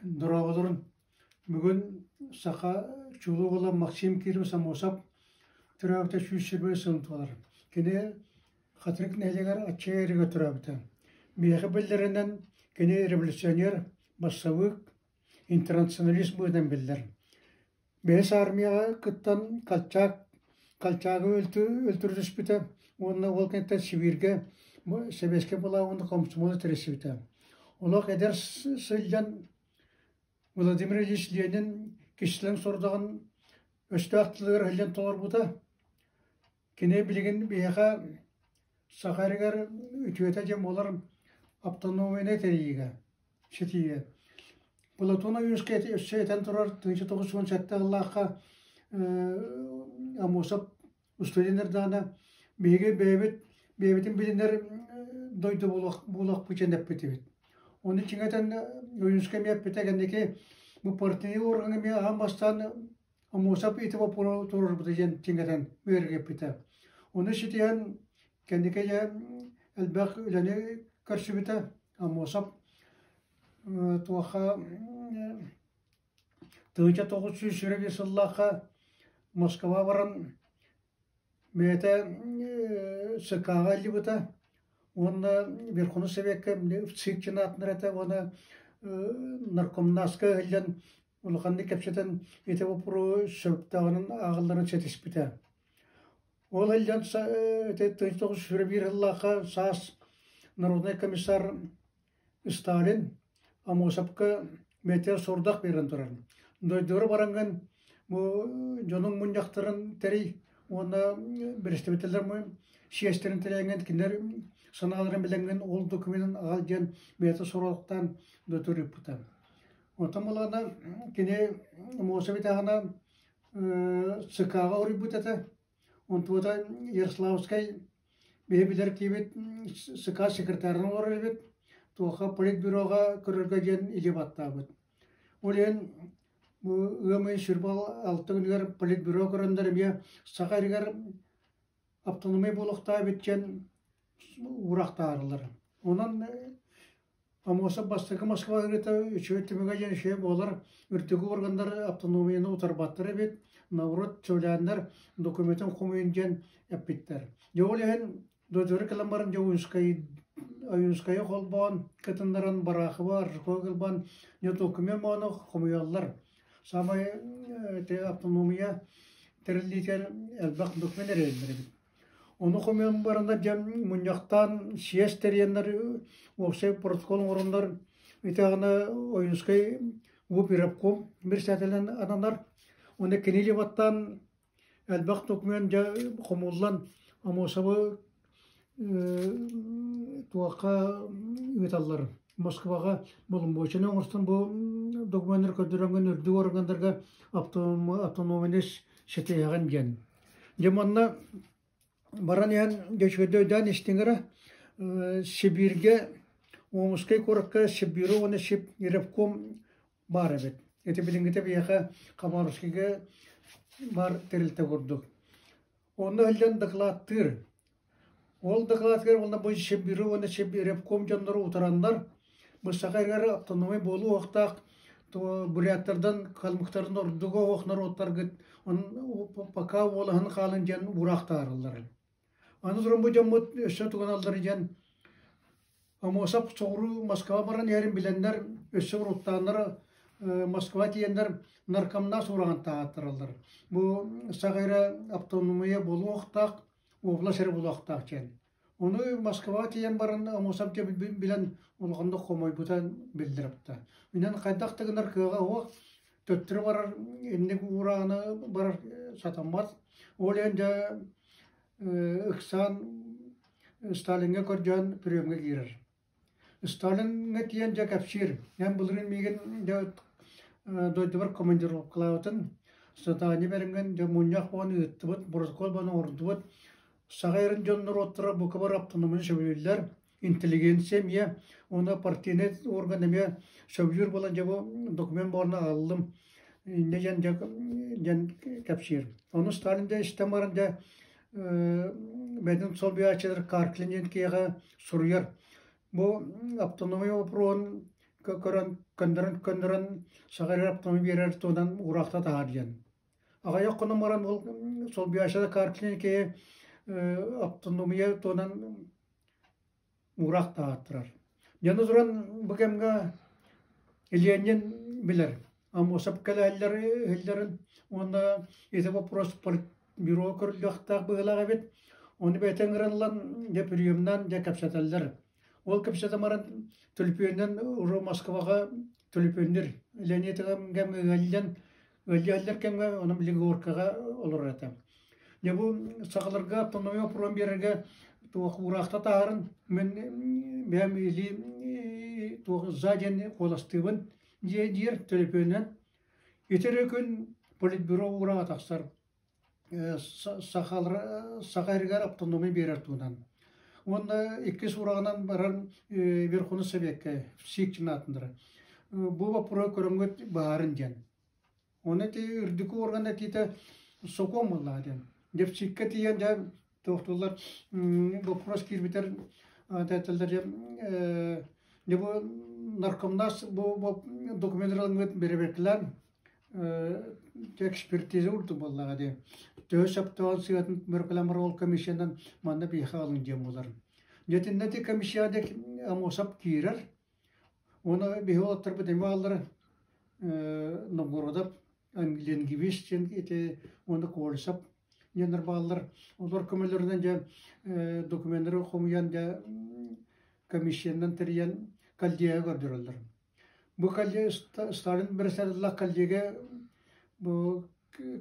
Дорооболорун! Бүгүн саха чулуу уола Максим Киров Самосов төрөөбүтэ 120 сылын туолар. Кини Хатырык нэһилиэгэр Аччыгый эргэ төрөөбүтэ. Миэхэ биллэринэн, кини революционер, бассабыык, интернационалист быһыытынан биллэр. Бэһис армияҕа кыттан Колчак Колчагы өлтүрүтүспүтэ уонна ол кэнниттэн Сибииргэ сэбиэскэй былааҕы уонна комсомолу тэрийсибитэ. Олох эдэр сылдьан Владимир Ильич Ленин кистэлэҥ сорудаҕын өстөөх тылыгар иһиллэн толорбута. Кини билигин биһиэхэ Саха сиригэр үтүөтэ диэн буолар автономияны тэрийиигэ, ситиигэ. Платон Ойуунскай өссө этэн турар 1917 сыллаахха Аммосов устудьуоннардаҕына биһиги бэйэбит бэйэбитин билинэр дойду буолуохпут диэн эппитибит. Ону чиҥэтэн Ойуунскай эмиэ эппитэ кэнники бу партийнай уоргаҥҥа эмиэ аан бастаан Аммосов ити боппуруоһу туруорбута диэн чиҥэтэн үөргэппитэ. Ону ситиһэн кэнники дьэ элбэх үлэни көрсүбүтэ. Аммосов туохха 1921 сыллаахха Москва баран Бэйэтэ СК-ҕа ыллыбыта уонна Верховнай Советка ВЦИК аатынар этэ уонна наркомнаска ыһыллан улаханнык кэпсэтэн ити боппуруоһу сөптөөҕүнэн ааҕылларын ситиспитэ. Ол иһиллэн ити 1921 сыллаахха саас народнай комиссар Сталин Амосовка бэйэтигэр сорудах биэрэн турар. Дойдугар бараҥҥын бу дьонуҥ мунньахтарын тэрий уонна бэрэстэбиитэллэр сиэстэрин тэрийэҥҥин кинилэр санааларын билэҥҥин ол докуменын аҕал диэн бэйэтэ сорудахтаан дойдутугар ыыппыта. Онтон буоллаҕына кини Амосов итэҕэһинэ ЦК-ҕа уруйбут этэ. Онтуота Ярославскай биһи билэр киһибит СК секретарынан олорор эбит, туохха политбюроҕа көрөргө диэн илии баттаабыт. Ол иһин бу ыам ыйын 26 күнүгэр политбюро көрөннөр эмиэ Саха сиригэр автономия буолуохтаах эбит диэн уураахтаарылар. Онон Аммосов бастакы Москва ыҥырыыта үчүгэй түмүгэ диэн үчүгэй буолар, үрдүкү органнар автономияны утарбаттар эбит, наоборот сөбүлээннэр документын хомуйун диэн эппиттэр. Дьэ ол иһин дойдулары кэлэн баран дьэ Ойуунскай Ойуунскайы холбоон кытыннаран Бараховы, Аржаковы кылбаан дьэ документ мону хомуйаллар. Саамай ити автономия тэриллиитигэр элбэх документ эрэйэллэр эбит. Ону хомуйан бараннар дьэ мунньахтаан съезд тэрийэннэр уопсай протокол оҥороннор итаҕына Ойуунскай УП-ревком председателинэн ананар. Уонна кини леваттаан элбэх документ дьэ хомуллан Амосовы туохха ыыталлар Москваҕа боломуочунай оҥостон бу докуменнары көрдөрөҥҥүн үрдүк органнарга автономияны ситиһэҕин диэн. Дьэ манна баран иһэн дьэ үчүгэйдик өйдөөн истиҥ эрэ Сибииргэ Омскай куоракка Сибири уонна Сибревком баар эбит. Ити билиҥҥитэ биһиэхэ Хабаровскайга баар тэрилтэ курдук. Онно иһиллэн дакылааттыыр. Ол дакылаатыгар уонна бу Сибири уонна Сибревком дьонноро утараннар бу саха сиригэр автономия буолуохтаах буряттардан калмыктардан ордуга оһох норуоттаргыт пока уолаһын хаалын диэн уураахтаараллар. Аны туран бу дьоммут өссө тугуналлар диэн Амосов соҕуруу Москва баран иһэрин билэннэр өссө уруттааннар Москва тиийэннэр наркомнаас уураҕын таһааттараллар. Бу саха эрэ автономия буолуохтаах, область эрэ буолуохтаах диэн. Ону Москваҕа тиийэн баран Амосов дьэ билэн улаханнык хомойбута биллэрбитэ. Инэн хайдах да гынар кыаҕа суох, төттөрү барар инник уурааны барар сатаммат. Ол иһин дьэ ыксаан Сталиҥҥа көрдөөн приемҥа киирэр. Сталиҥҥа тиийэн дьэ кэпсиир, эн былырыын миигин дьэ дойдубар командировкалаабытын, задание бэриҥҥин дьэ мунньах буолан ыыттыбыт, протокол буолан оҥордубут. Саха эрин дьон норуоттара бука бары автономияны сөбүлүүллэр, интеллигенция эмиэ уонна партийнай орган эмиэ сөбүлүүр буолан дьэ бу документ буолан аҕаллым инньэ диэн дьэ диэн кэпсиир. Ону Сталин дьэ истэн баран дьэ бэйэтин солбуйааччылар Карклин диэн киһиэхэ суруйар. Бу автономия боппуруоһун Көрөн, көннөрөн, саҕарар автомобиль биэрэр туһунан уураахта таһаар диэн. Аҕыйах хонон баран ол солбуйааччы Карклин киһи автономия туһунан уураах таһааттарар. Дьону туран бу кэмҥэ Ленин билэр, Аммосов кэлэллэр иһиллэрин уонна ити вопрос бюро көрүллүөхтээх быһыылаах эбит. Ону бэйэтэ ыҥыран ылан дьэ приемнаан дьэ кэпсэтэллэр. Ол кэпсэтэн баран төлөпүөнүнэн уже Москваҕа төлөпүөннүүр Леонид кэмҥэ ыаллан ыалдьаллар кэмҥэ онон билигин Горкаҕа олорор этэ. Дьэ бу сахаларга автономия оппуруон биэрэргэ туох уураахта таһарын мин бэйэм илии туох за диэн куоластыыбын диир төлөпүөнүнэн. Ити эрэ күн политбюро уурааҕа тахсар сахалар саха сиригэр автономия биэрэр туһунан. Уонна иккис ураҕынан барар Верховный Советка СИК аатындара. Бу боппуруоһу көрөҥҥүт баарын диэн. Оны ити үрдүкү орган этиитэ сокуон буоллаҕа диэн. Дефициккэ тиийэн дьэ туохтууллар вопрос киирбитэр этэллэр дьэ бу наркомнас бу документ ылыҥҥыт бэрэбиэркэлээн экспертиза урдук буоллаҕа дии. Төһө сөптөөҕүн сыатын бөркөлөн баран ол комиссиянан манна биһиэхэ алын диэн буолар. Дьэтиннэ ити комиссияда Амосов киирэр. Уонна биһи уолаттарбыт эмиэ бааллара Новгородов, Ленгивич диэн ити уонна Колесов диэннэр бааллар. Олор көмөлөрүнэн дьэ докуменнары хомуйан дьэ комиссиянан тэрийэн Кальдияга көрдөрөллөр. Бу Сталин бэрэссэдэллээх коллега бу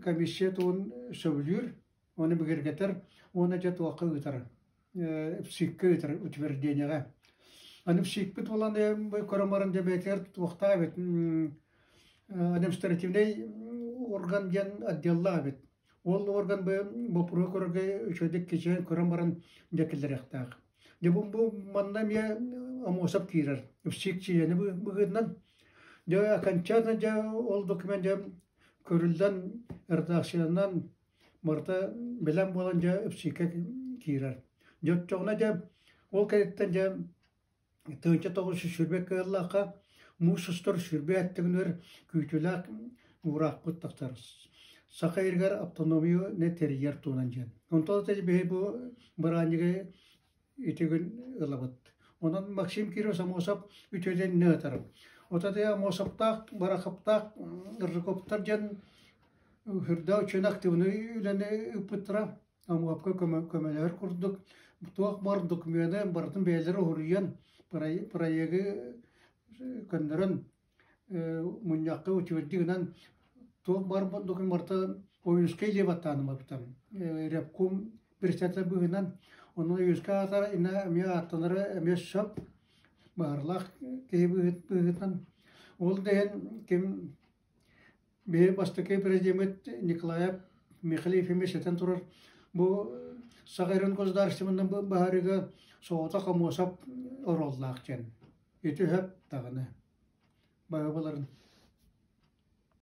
комиссия тугун сөбүлүүр, ону бигэргэтэр уонна дьэ туохха ыытар, ПСИК-ка ыытар утверждениеҕэ. Аны ПСИК-пит буолан көрөн баран дьэ бэйэтигэр туохтаах эбит административнай орган диэн отделлаах эбит. Ол орган боппуруоһу көрөргө үчүгэйдик кичэйэн көрөн баран дьэ киллэриэхтээх. Дьэ бу, бу манна эмиэ Амосов киирэр. ВСИК чилиэнэ быһыытынан. Дьэ окончательно дьэ ол документ дьэ көрүллэн редакциянан барыта бэлэм буолан дьэ ВСИК-ка киирэр. Дьэ оччоҕуна дьэ ол кэнниттэн дьэ 1920 кыаллаахха муус устар 20 эттигинэр күүтүүлээх уураахпыт тахсар. Саха иригэр автономияны тэрийэр туһунан диэн. Онтон биһи бу быраанньыгы ити күн ылабыт. Онон Максим Киров Амосов үтүөтэн нөтөр. Отаты Амосовтаах, Бараховтаах, Рыжаковтар диэн үрдэ үчүн активный үлэни ыппыттара. Омуопка көмөлөһөр курдук туох баар докумуону барытын бэйэлэрэ уһуруйан проегы көннөрөн мунньахха утверди гынан туох баар документ барыта Ойуунскай диэ баттаанымабыта ревком председатель быһыынан онон Ойуунскай аатара эмиэ ааттанара эмиэ сөп баһырлаах киһи быһыытынан ол да иһин ким Биһи бастакы президеммит Николаев Михаил Ефимович этэн турар, бу Саха сирин государственнай баһаарыга соҕотох Амосов оруоллаах диэн. Ити сөп даҕаны. Баһыыбаларын.